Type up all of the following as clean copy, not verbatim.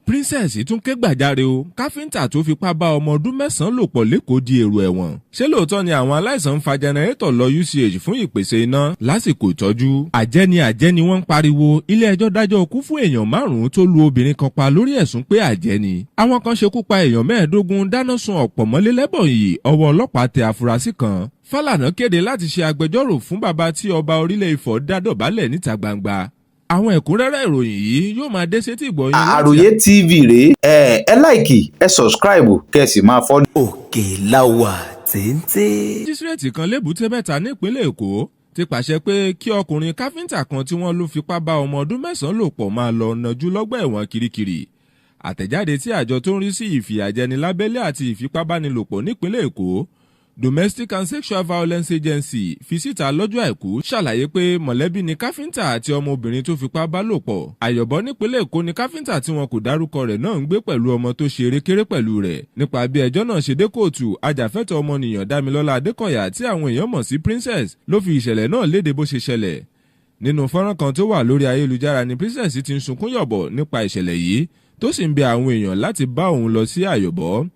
Princess tún ké gbàjarè o, káfíńtà tó fipá bá ọmọ ọdún 9 lò pọ̀ lẹ́kọ̀ọ́ di èrò ẹ̀wọ̀n. Ṣé lóòótọ́ ni àwọn aláìsàn ń fa jẹnẹrétọ̀ lọ UCH fún ìpèsè iná lásìkò ìtọ́jú? Àjẹ́ni àjẹ́ni wọ́n ń pariwo. Ilé ẹjọ́ dájọ́ ikú fún èèyàn márùn-ún tó lu obìnrin kan pa lórí ẹ̀sùn pé àjẹ́ni. Àwọn kan ṣekú pa èèyàn 15, dáná sun ọ̀pọ̀ mọ́lé lẹ́bọ̀nyì. Ọwọ́ ọlọ́pàá tẹ àfúrásì kan. Fálànà kéde láti ṣe agbẹjọ́rò fún bàbá tí ọba orílẹ̀ Ifọ̀ dá dọ̀bálẹ̀ níta gbangba. Àwọn ẹ̀kúnrẹ́rẹ́ ìròyìn yìí yóò máa dé sétí ìgbọ̀nyín láti. Àròyé TV rèé. Ẹ like, ẹ subscribe, kẹ́ ẹ sì máa follow. Òkè la wà téńté. Májísírèètì kan lébùté Mẹ́ta nípínlẹ̀ Èkó ti pàṣẹ pé kí ọkùnrin káfíńtà kan tí wọ́n ló fipá bá ọmọ ọdún 9 lò pọ̀ máa lọ nàjú lọ́gbà ẹ̀wọ̀n Kirikiri. Àtẹ̀jáde tí àjọ tó ń rí sí ìfìyàjẹni lábẹ́lé àti ìfipábánilòpọ̀ nípínlẹ̀ Èkó, Domestic and Sexual Violence Agency, fi síta lọ́jọ́ Àìkú ṣàlàyé pé mọ̀lẹ́bí ni káfíńtà àti ọmọbìnrin tó fipá bá lò pọ̀. Àyọ̀bọ́ nípínlẹ̀ Èkó ni káfíńtà tí wọn kò dárúkọ rẹ̀ náà ń gbé pẹ̀lú ọmọ tó ṣe erékéré pẹ̀lú rẹ̀. Nípa bí ẹjọ́ náà ṣe dé kóòtù, ajàfẹ́tọ̀ọ́ ọmọnìyàn Dámilọ́lá Adékọ̀yà tí àwọn èèyàn mọ̀ sí Princess ló fi ìṣẹ̀lẹ̀ náà léde bó ṣe ṣẹlẹ̀. Nínú fọ́nrán kan tó wà lórí ayélujára ni Princess ti ń sunkún yọ̀bọ̀ nípa ìṣẹ̀lẹ̀ yìí, tó sì ń bẹ àwọn èèyàn láti bá òun lọ sí Àyọ̀bọ́.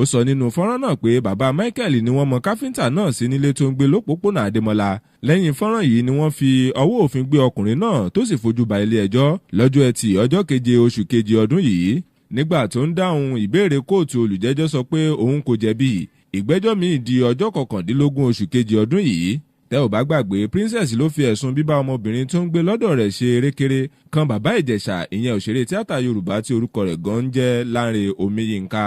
Ó sọ nínú fọ́nrán náà pé bàbá Michael ni wọ́n mọ káfíńtà náà sí nílé tó ń gbé lópòpónà Adémọlá. Lẹ́yìn fọ́nrán yìí ni wọ́n fi ọwọ́ òfin gbé ọkùnrin náà, tó sì fojú ba ilé ẹjọ́ lọ́jọ́ Ẹtì, ọjọ́ 7 oṣù 7 ọdún yìí. Nígbà tó ń dáhùn ìbéèrè kóòtù, olùjẹ́jọ́ sọ pé òun kò jẹ̀bi. Ìgbẹ́jọ́ míì di ọjọ́ 19 oṣù 7 ọdún yìí. Tẹ́ ò bá gbàgbé, Princess ló fi ẹ̀sùn bíbá ọmọbìnrin tó ń gbé lọ́dọ̀ rẹ̀ ṣe erékeré kan Bàbá Ìjẹ̀ṣà, ìyẹn òṣèré tíátà Yorùbá tí orúkọ rẹ̀ gan ń jẹ́ Lánrè Omiyinka.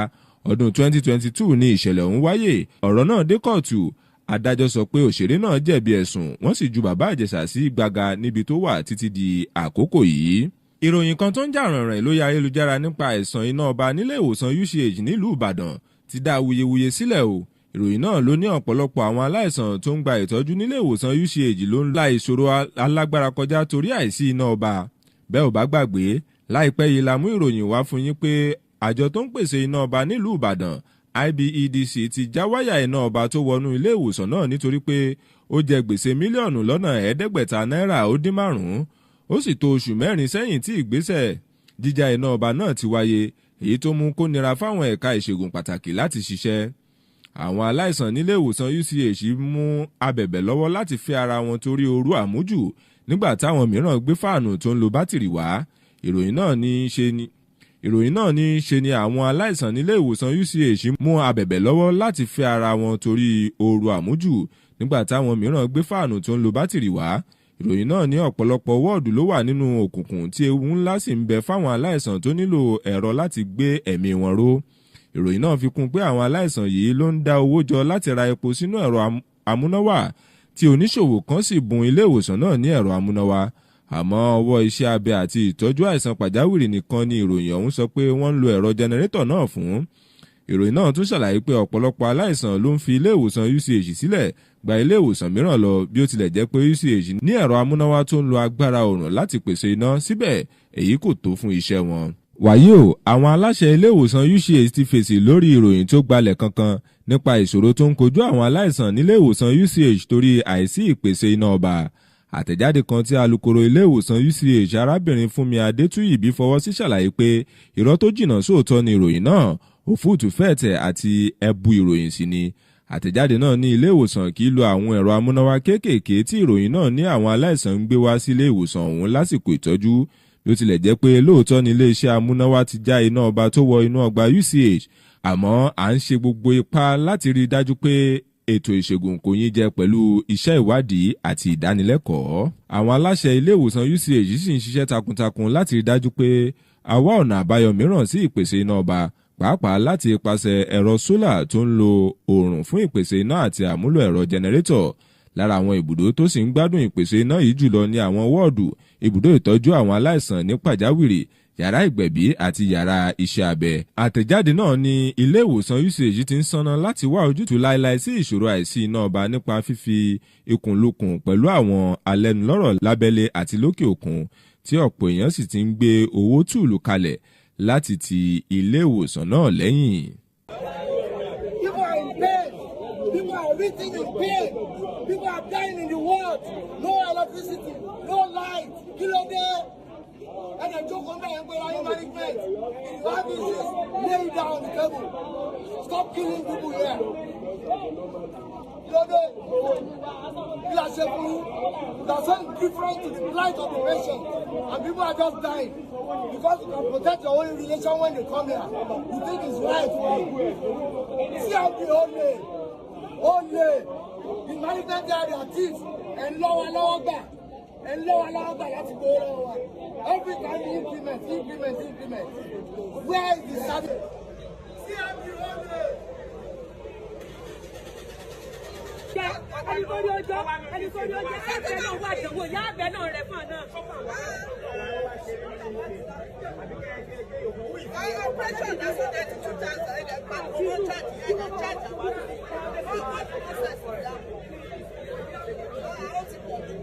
Ọdún 2022 ní ìṣẹ̀lẹ̀ ọ̀hún wáyé. Ọ̀rọ̀ náà dé kóòtù. Adájọ́ sọ pé òṣèré náà jẹ̀bi ẹ̀sùn, wọ́n sì ju Bàbá Ìjẹ̀ṣà sí gbàgà níbi tó wà títí di àkókò yìí. Ìròyìn kan tó ń jà rànràn lórí ayélujára nípa àìsàn iná ọba nílé ìwòsàn UCH nílùú Ìbàdàn ti dá awuyewuye sílẹ̀ o. Ìròyìn náà ló ní ọ̀pọ̀lọpọ̀ àwọn aláìsàn tó ń gba ìtọ́jú nílé ìwòsàn UCH ló ń la ìṣòro alágbára kọjá torí àìsí iná ọba. Bẹ́ẹ̀ ò bá gbàgbé, láìpẹ́ yìí la mú ìròyìn wá fún yín pé àjọ tó ń pèsè iná ọba nílùú Ìbàdàn, IBEDC, ti já wáyà iná ọba tó wọnú ilé ìwòsàn náà nítorí pé ó jẹ gbèsè mílíọ̀nù lọ́nà 505.5. Ó sì tó oṣù 4 sẹ́yìn tí ìgbésẹ̀ jíjá iná ọba náà ti wáyé, èyí tó mú kó nira fáwọn ẹ̀ka ìṣègùn pàtàkì láti ṣiṣẹ́. Àwọn aláìsàn nílé ìwòsàn UCH mú abẹ̀bẹ̀ lọ́wọ́ láti fẹ́ ara wọn torí ooru àmújù, nígbà táwọn mìíràn gbé fáànù tó ń lo bátìrì wá. Ìròyìn náà ní ṣe ni àwọn aláìsàn nílé ìwòsàn UCH mú abẹ̀bẹ̀ lọ́wọ́ láti fẹ́ ara wọn torí ooru àmújù, nígbà táwọn mìíràn gbé fáànù tó ń lo bátìrì wá. Ìròyìn náà ní ọ̀pọ̀lọpọ̀ wọ́ọ̀dù ló wà nínú òkùnkùn, tí ewu ńlá sì ń bẹ fáwọn aláìsàn tó nílò ẹ̀rọ láti gbé ẹ̀mí wọn ró. Ìròyìn náà fi kún pé àwọn aláìsàn yìí ló ń dá owó jọ láti ra epo sínú ẹ̀rọ amúnáwá, tí oníṣòwò kan sì bùn ilé ìwòsàn náà ní ẹ̀rọ amúnáwá, àmọ́ ọwọ́ iṣẹ́ abẹ àti ìtọ́jú àìsàn pàjáwìrì nìkan ni ìròyìn ọ̀hún sọ pé wọ́n ń lo ẹ̀rọ jẹnẹrétọ̀ náà fún. Ìròyìn náà tún ṣàlàyé pé ọ̀pọ̀lọpọ̀ aláìsàn ló ń fi ilé ìwòsàn UCH sílẹ̀ gba ilé ìwòsàn mìíràn lọ. Bí ó tilẹ̀ jẹ́ pé UCH ní ẹ̀rọ amúnáwá tó ń lo agbára oòrùn láti pèsè iná, síbẹ̀ èyí kò tó fún iṣẹ́ wọn. Wàyí o, àwọn aláṣẹ ilé ìwòsàn UCH ti fèsì lórí ìròyìn tó gbalẹ̀ kankan nípa ìṣòro tó ń kojú àwọn aláìsàn nílé ìwòsàn UCH torí àìsí ìpèsè iná ọba. Àtẹ̀jáde kan tí alukoro ilé ìwòsàn UCH, arábìnrin Fúnmi Adétúyìbí, fọwọ́ sí ṣàlàyé pé irọ́ tó jìnnà sóòótọ́ ni ìròyìn náà, òfúùtù fẹ́ẹ̀tẹ̀ àti ẹbu ìròyìn sí ni. Àtẹ̀jáde náà ní ilé ìwòsàn kì í lo àwọn ẹ̀rọ amúnáwá kéékèèké tí ìròyìn náà ní àwọn aláìsàn ń gbé wá sílé ìwòsàn ọ̀hún lásìkò ìtọ́jú. Bí ó tilẹ̀ jẹ́ pé lóòótọ́ ní iléeṣẹ́ amúnáwá ti já iná ọba tó wọ inú ọgbà UCH, àmọ́ à ń ṣe gbogbo ipá láti rí i dájú pé ètò ìṣègùn kò yín jẹ pẹ̀lú iṣẹ́ ìwádìí àti ìdánilẹ́kọ̀ọ́. Àwọn aláṣẹ ilé ìwòsàn UCH sì ń ṣiṣẹ́ takuntakun láti rí dájú pé a wá ọ̀nà àbáyọ mìíràn sí ìpèsè iná ọba, pàápàá láti ipasẹ̀ ẹ̀rọ sólà tó ń lo oòrùn fún ìpèsè iná àti àmúlò ẹ̀rọ jẹnẹrétọ̀. Lára àwọn ibùdó tó sì ń gbádùn ìpèsè iná yìí jùlọ ní àwọn wọ́ọ̀dù, ibùdó ìtọ́jú àwọn aláìsàn ní pàjáwìrì, yàrá ìgbẹ̀bí àti yàrá iṣẹ́ abẹ. Àtẹ̀jáde náà ní ilé ìwòsàn UCH ti ń sanná láti wá ojútùú láéláé sí ìṣòro àìsí iná ọba nípa fífi ikùn lukùn pẹ̀lú àwọn alẹ́nulọ́rọ̀ lábẹ́lé àti lókè òkun, tí ọ̀pọ̀ èèyàn sì ti ń gbé owó tùlù kalẹ̀ láti ti ilé ìwòsàn náà lẹ́yìn. People are in pain. People are writhing in pain. People are dying in the world. No electricity, no light. Kí ló dé? Ẹnì jókòó bẹ́ẹ̀ ń pera yín management. You have Services, lay it down on the table. Stop killing people here. Lọ́dọ̀ kí la ṣe fún yín? You are so indifferent to the plight of the patient, and people are just dying because you can protect your own relation when they come here. You think it's right for you. CMD olè, olè, the management there, they are thieves. Ẹ̀ ń lọ́wọ́ lọ́wọ́ gbà, ẹ̀ ń lọ́wọ́ lọ́wọ́ gbà láti gbowó lọ́wọ́ wa. Every time, increment, increment, increment. Where is the service? CMD olè. Ẹni tó rí ọjọ́, ẹni tó rí ọjọ́, ẹgbẹ́ náà wà dánwò, yá àgbẹ̀ náà rẹ̀ fún àná. Operation that's 32,000 and then charge, and then charge our what process for that? Ó ti pọ̀ jù.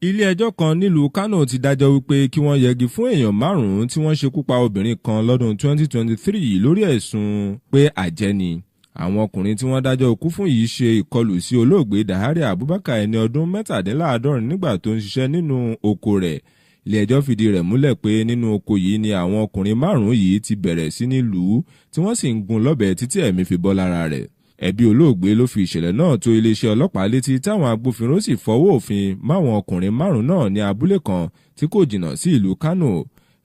Ilé-ẹjọ́ kan nílùú Kánò ti dájọ́ wípé kí wọ́n yẹgi fún èèyàn márùn-ún tí wọ́n ṣekú pa obìnrin kan lọ́dún 2023 lórí ẹ̀sùn pé àjẹ́ ni. Àwọn ọkùnrin tí wọ́n dájọ́ ikú fún yìí ṣe ìkọlù sí olóògbé Dahari Abubakar, ẹni ọdún 67, nígbà tó ń ṣiṣẹ́ nínú oko rẹ̀. Ilé-ẹjọ́ fìdí rẹ̀ múlẹ̀ pé nínú oko yìí ni àwọn ọkùnrin márùn-ún yìí ti bẹ̀rẹ̀ sí ní lù ú, tí wọ́n sì ń gún lọ́bẹ títí ẹ̀mí fi bọ́ lára rẹ̀. Ẹbí olóògbé ló fi ìṣẹ̀lẹ̀ náà tó iléeṣẹ́ ọlọ́pàá létí, táwọn agbófinró sì fọwọ́ òfin máwọn ọkùnrin márùn-ún náà ní abúlé kan tí kò jìnnà sí ìlú Kánò.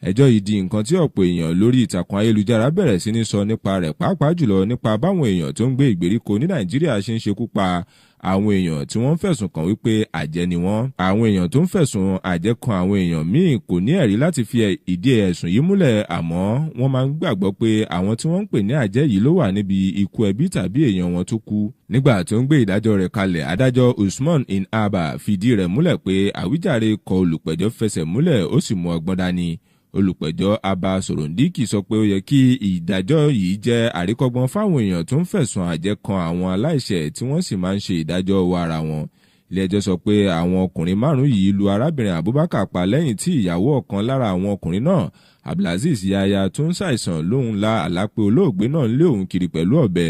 Ẹjọ́ yìí di nǹkan tí ọ̀pọ̀ èèyàn lórí ìtàkùn ayélujára bẹ̀rẹ̀ sí ní sọ nípa rẹ̀, pàápàá jùlọ nípa báwọn èèyàn tó ń gbé ìgbèríko ní Nàìjíríà ṣe ń ṣekú pa àwọn èèyàn tí wọ́n ń fẹ̀sùn kàn wípé àjẹ́ ni wọ́n. Àwọn èèyàn tó ń fẹ̀sùn àjẹ́ kan àwọn èèyàn míì kò ní ẹ̀rí láti fi ìdí ẹ̀sùn yìí múlẹ̀, àmọ́ wọ́n máa ń gbàgbọ́ pé àwọn tí wọ́n ń pè ní àjẹ́ yìí ló wà níbi ikú ẹbí tàbí èèyàn wọn tó kú. Nígbà tó ń gbé ìdájọ́ rẹ̀ kalẹ̀, adájọ́ Usman Inaba fìdí rẹ̀ múlẹ̀ pé àwíjàre kọ olùpẹ̀jọ́ fẹsẹ̀ múlẹ̀, ó sì mú ọgbọ́n dání. Olùpẹ̀jọ́ Abba Sorondiki sọ pé ó yẹ kí ìdájọ́ yìí jẹ́ àríkọ́gbọ́n fáwọn èèyàn tó ń fẹ̀sùn àjẹ́ kan àwọn aláìṣẹ̀, tí wọ́n sì máa ń ṣe ìdájọ́ ọwọ́ ara wọn. Ilé-ẹjọ́ sọ pé àwọn ọkùnrin márùn-ún yìí lu arábìnrin Abubakar pa lẹ́yìn tí ìyàwó ọ̀kan lára àwọn ọkùnrin náà, Abdulaziz Yaya, tó ń ṣàìsàn lóhun la àlá pé olóògbé náà ń lé òun kiri pẹ̀lú ọ̀bẹ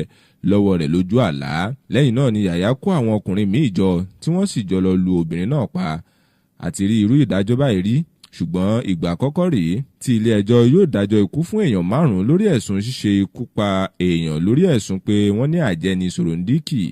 lọ́wọ́ rẹ̀ lójú àlá. Lẹ́yìn náà ni Yaya kó àwọn ọkùnrin míì jọ, tí wọ́n sì jọ lọ lu obìnrin náà pa. Àti rí irú ìdájọ́ báyìí rí, ṣùgbọ́n ìgbà àkọ́kọ́ rèé tí ilé ẹjọ́ yóò dájọ́ ikú fún èèyàn márùn-ún lórí ẹ̀sùn ṣíṣe ikú pa èèyàn lórí ẹ̀sùn pé wọ́n ní àjẹni. Sòròǹdíkì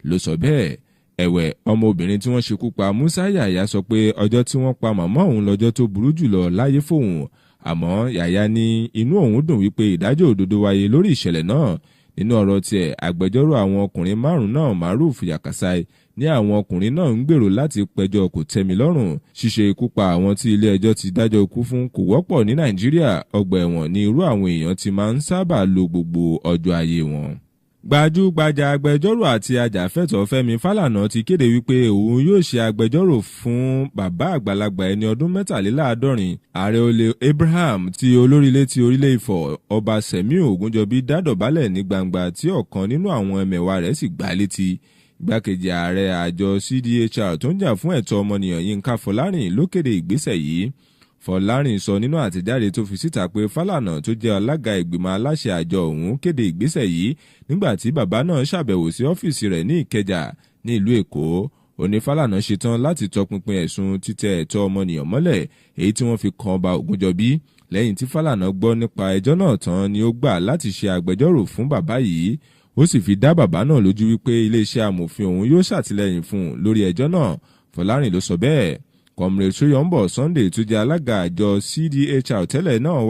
ló sọ bẹ́ẹ̀. Ẹ̀wẹ̀, ọmọbìnrin tí wọ́n ṣekú pa, Musa Yàyà, sọ pé ọjọ́ tí wọ́n pa màmá òun lọ́jọ́ tó burú jùlọ láyé fóun. Àmọ́ Yàyà ní inú òun dùn wípé ìdájọ́ òdodo wáyé lórí ìṣẹ̀lẹ̀ náà. Nínú ọ̀rọ̀ tiẹ̀, agbẹjọ́rò àwọn ọkùnrin márùn-ún náà, Maruf Yakasai, ní àwọn ọkùnrin náà ń gbèrò láti pẹjọ́ kò tẹ́mi lọ́rùn. Ṣíṣe ikú pa àwọn tí ilé ẹjọ́ ti dájọ́ ikú fún kò wọ́pọ̀ ní Nàìjíríà. Ọgbà ẹ̀wọ̀n ní irú àwọn èèyàn ti máa ń sábà lo gbogbo ọjọ́ ayé wọn. Gbajúgbajà agbẹjọ́rò àti ajàfẹ́tọ̀ọ́ Fẹ́mi Fálànà ti kéde wípé òun yóò ṣe agbẹjọ́rò fún bàbá àgbàlagbà ẹni ọdún 73, Ààrẹ Olè Abraham ti olórílẹ̀ ti orílẹ̀ Ifọ̀, Ọba Sẹ̀míù Ògúnjọbí, dádọ̀bálẹ̀ ní gbangba, tí ọ̀kan nínú àwọn ẹmẹ̀wà rẹ̀ sì gbá létí. Igbákejì ààrẹ àjọ CDHR tó ń jà fún ẹ̀tọ́ ọmọnìyàn, Yínká Fọlárìn, ló kéde ìgbésẹ̀ yìí. Fọlárìn sọ nínú àtẹ̀jáde tó fi síta pé Fálànà, tó jẹ́ alága ìgbìmọ̀ aláṣẹ àjọ ọ̀hún, kéde ìgbésẹ̀ yìí nígbà tí bàbá náà ṣàbẹ̀wò sí ọ́fíìsì rẹ̀ ní Ìkẹjà ní ìlú Èkó. Ó ní Fálànà ṣetán láti tọpinpin ẹ̀sùn títẹ ẹ̀tọ́ ọmọnìyàn mọ́lẹ̀ èyí tí wọ́n fi kan Ọba Ògúnjọbí. Lẹ́yìn tí Fálànà gbọ́ nípa ẹjọ́ náà tán ni ó gbà láti ṣe agbẹjọ́rò fún bàbá yìí. Ó sì fi dá bàbá náà lójú wípé iléeṣẹ́ amòfin òun yóò ṣàtìlẹ́yìn fún un lórí ẹjọ́ náà. Fọlárìn ló sọ bẹ́ẹ̀. Comrade Soyombo Sunday, tó jẹ́ alága àjọ CDHR tẹ́lẹ̀ náà,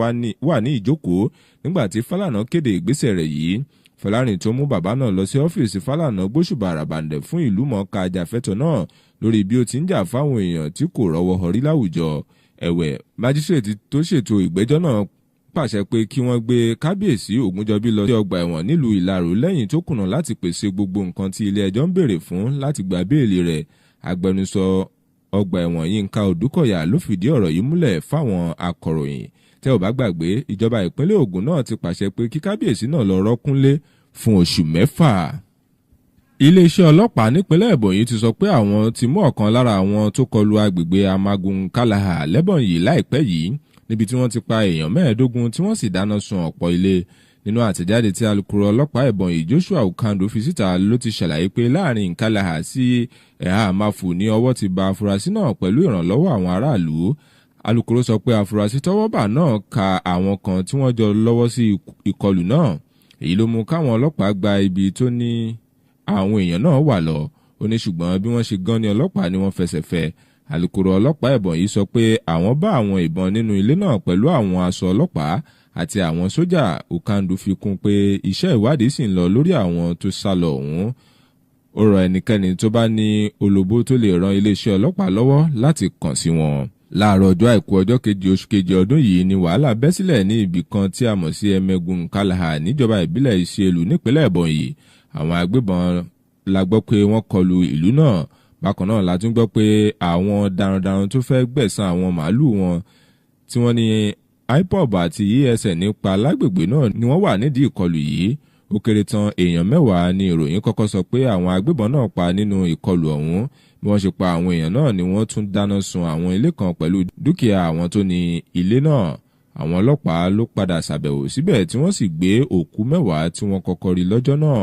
wà ní ìjókòó nígbà tí Fálànà kéde ìgbésẹ̀ rẹ̀ yìí. Fọlárìn tó mú bàbá náà lọ sí ọ́fíìsì Fálànà gbóṣùbà àràbàǹdẹ̀ fún ìlú mọ̀ọ́ká ajàfẹ́tọ̀ náà lórí bí ó ti ń jà fáwọn èèyàn tí kò rọ́wọ́ họrí láwùjọ. Ẹ̀wẹ̀, májísrèètì tó ṣètò ìgbẹ́jọ́ náà pàṣẹ pé kí wọ́n gbé Kábíyèsí Ògúnjọbí lọ sí ọgbà ẹ̀wọ̀n nílùú Ìlaró lẹ́yìn tó kùnà láti pèsè gbogbo nǹkan tí ilé ẹjọ́ ń béèrè fún láti gba béèlì rẹ̀. Agbẹnusọ ọgbà ẹ̀wọ̀n, Yínká Odúkọ̀yà, ló fìdí ọ̀rọ̀ yìí múlẹ̀ fáwọn akọ̀ròyìn. Tẹ́ ò bá gbàgbé, ìjọba ìpínlẹ̀ Ògùn náà ti pàṣẹ pé kí kábíyèsí náà lọ rọ́kúnlé fún oṣù 6. Iléeṣẹ́ ọlọ́pàá nípínlẹ̀ Ebonyi ti sọ pé àwọn ti mú ọ̀kan lára àwọn tó kọlu agbègbè Amagun Kalaha lẹ́bọ̀nyì láìpẹ́ yìí, níbi tí wọ́n ti pa èèyàn 15 tí wọ́n sì dáná sun ọ̀pọ̀ ilé. Nínú àtẹ̀jáde tí alukoro ọlọ́pàá Ebonyi, Joshua Ukando, fi síta ló ti ṣàlàyé pé láàrin Nkalaha sí ẹ̀hà Àmàfù ní ọwọ́ ti ba afurasí náà pẹ̀lú ìrànlọ́wọ́ àwọn aráàlú. Alūkkóró sọ pé àfúrásì tọ́wọ́ bà náà ka àwọn kan tí wọ́n jọ lọ́wọ́ sí ìkọlù náà. Èyí ló mú káwọn ọlọ́pàá gba ibi tó ní àwọn èèyàn náà wà lọ. Ó ní ṣùgbọ́n bí wọ́n ṣe gan ní ọlọ́pàá ni wọ́n fẹsẹ̀ fẹ́. Alūkkóró ọlọ́pàá Ẹ̀bọ̀nyì sọ pé àwọn bá àwọn ìbọn nínú ilé náà pẹ̀lú àwọn aṣọ ọlọ́pàá àti àwọn sójà. Ukandu fi kún pé iṣẹ́ ìwádìí sì ń lọ lórí àwọn tó sá lọ ọ̀hún. Ó rọ ẹnikẹ́ni tó bá ní olóbó tó lè ran iléeṣẹ́ ọlọ́pàá lọ́wọ́ láti kàn sí wọn. Láàárọ̀ ọjọ́ Àìkú, ọjọ́ 2 oṣù 7 ọdún yìí ni wàhálà bẹ́ sílẹ̀ ní ibì kan tí a mọ̀ sí Emegun Kalaha níjọba ìbílẹ̀ Ìṣèlú nípínlẹ̀ Ẹ̀bọ̀nyì. Àwọn agbébọn la gbọ́ pé wọ́n kọlu ìlú náà. Bákan náà la tún gbọ́ pé àwọn darandaran tó fẹ́ gbẹ̀san àwọn màálùú wọn tí wọ́n ní IPOB àti ESN nípa lágbègbè náà ni wọ́n wà nídìí ìkọlù yìí. Ó kéré tán, èèyàn 10 ni ìròyìn kọ́kọ́ sọ pé àwọn agbébọn náà pa nínú ìkọlù ọ̀hún. Bí wọ́n ṣe pa àwọn èèyàn náà ni wọ́n tún dáná sun àwọn ilé kan pẹ̀lú dúkìá àwọn tó ní ilé náà. Àwọn ọlọ́pàá ló padà ṣàbẹ̀wò síbẹ̀ tí wọ́n sì gbé òkú 10 tí wọ́n kọ́kọ́ rí lọ́jọ́ náà.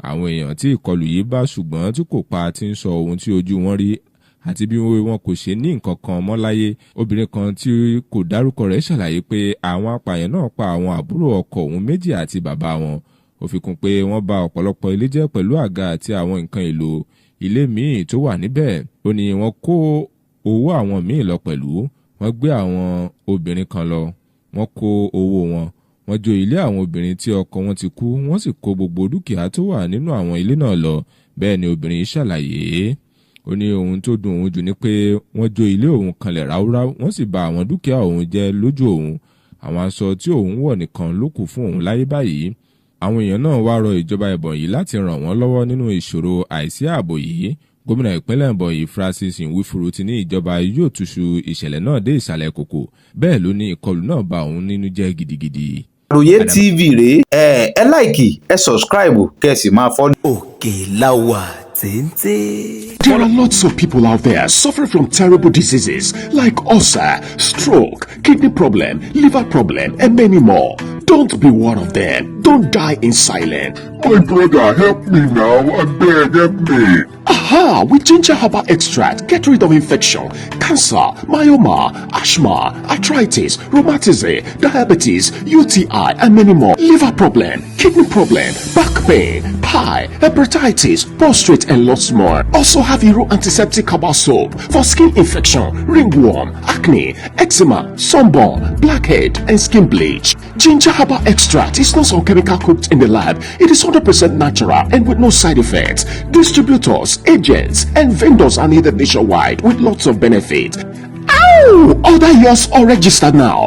Àwọn èèyàn tí ìkọlù yìí bá ṣùgbọ́n tí kò pa ti ń sọ ohun tí ojú wọn rí àti bí wọn kò ṣe ní nǹkan kan mọ́ láyé. Obìnrin kan tí kò dárúkọ rẹ̀ ṣàlàyé pé àwọn apààyàn náà pa àwọn àbúrò ọkọ òun méjì àti bàbá wọn. Ó fi kún pé wọ́n bà ọ̀pọ̀lọpọ̀ ilé jẹ́ pẹ̀lú àga àti àwọn nǹkan èlò ilé míì tó wà níbẹ̀. Ó ní wọ́n kó owó àwọn míì lọ pẹ̀lú. Wọ́n gbé àwọn obìnrin kan lọ, wọ́n kó owó wọn. Wọ́n jó ilé àwọn obìnrin tí ọkọ wọn ti kú, wọ́n sì kó gbogbo dúkìá tó wà nínú àwọn ilé náà lọ. Bẹ́ẹ̀ ni obìnrin yìí ṣàlàyé. Ó ní ohun tó dùn òun jù ni pé wọ́n jó ilé òun kanlẹ̀ ráúráú, wọ́n sì bà àwọn dúkìá òun jẹ́ lójú òun. Àwọn aṣọ tí òun wọ̀ nìkan ló kù fún òun láyé báyìí. Àwọn èèyàn náà wá rọ ìjọba Ẹ̀bọ̀nyì láti ràn wọ́n lọ́wọ́ nínú ìṣòro àìsí ààbò yìí. Gómìnà ìpínlẹ̀ Ẹ̀bọ̀nyì Francis Nwifuru ti ní ìjọba yóò túṣu ìṣẹ̀lẹ̀ náà dé ìsàlẹ̀ kòkò. Bẹ́ẹ̀ ló ní ìkọlù náà bà òun nínú jẹ́ gidigidi. Àròyé TV rèé. Ẹ like, ẹ subscribe, kẹ́ ẹ sì máa follow. Òkè la wà téńté. There are lots of people out there suffering from terrible diseases like ulcer, stroke, kidney problem, liver problem, and many more. Don't be one of them. Don't die in silence. My brother, help me now. I beg, help me. Aha! With ginger herbal extract, get rid of infection, cancer, myoma, asthma, arthritis, rheumatism, diabetes, UTI, and many more. Liver problem, kidney problem, back pain, pie, hepatitis, prostate, and lots more. Also have Hero antiseptic herbal soap for skin infection, ringworm, acne, eczema, sunburn, blackhead, and skin bleach. Ginger herbal extract is not some chemical cooked in the lab. It is 100% natural and with no side effects. Distributors, agents, and vendors are needed nationwide with lots of benefits. Ow! Order yours or register now.